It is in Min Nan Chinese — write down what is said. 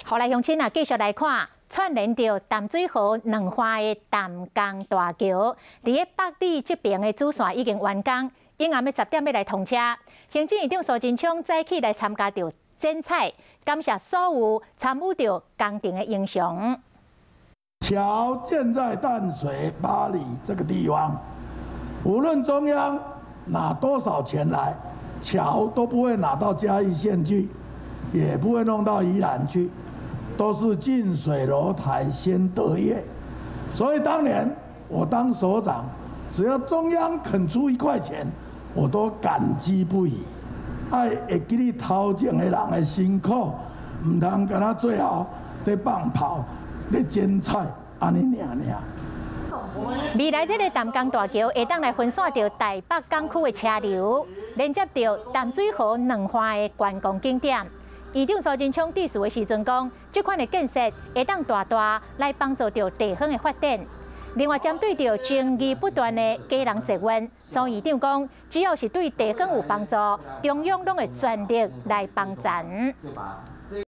好來，鄉親啊，繼續來看串聯著淡水河兩岸的淡江大橋，佇咧北里這邊的主線已經完工，應暗暝10點欲來通車。行政院長蘇貞昌早起來參加著剪彩，感謝所有參與著工程的英雄。橋建在淡水八里這個地方，無論中央拿多少錢來，橋都不會拿到嘉義縣去，也不會弄到宜蘭去。都是近水樓台先得月，所以當年我當首長，只要中央肯出1塊錢，我都感激不已。愛會記得頭前的人的辛苦，毋通干焦最後咧放炮、咧剪彩，按呢爾爾。未來這个淡江大橋會當來分散著台北港區的車流，連接著淡水河兩岸的觀光景點。院長蘇貞昌致辭的時陣講，這款的建設會當大大來幫助著地方的發展。另外，針對著爭議不斷的基隆捷運，蘇院長講，只要是對地方有幫助，中央攏會全力來幫贊。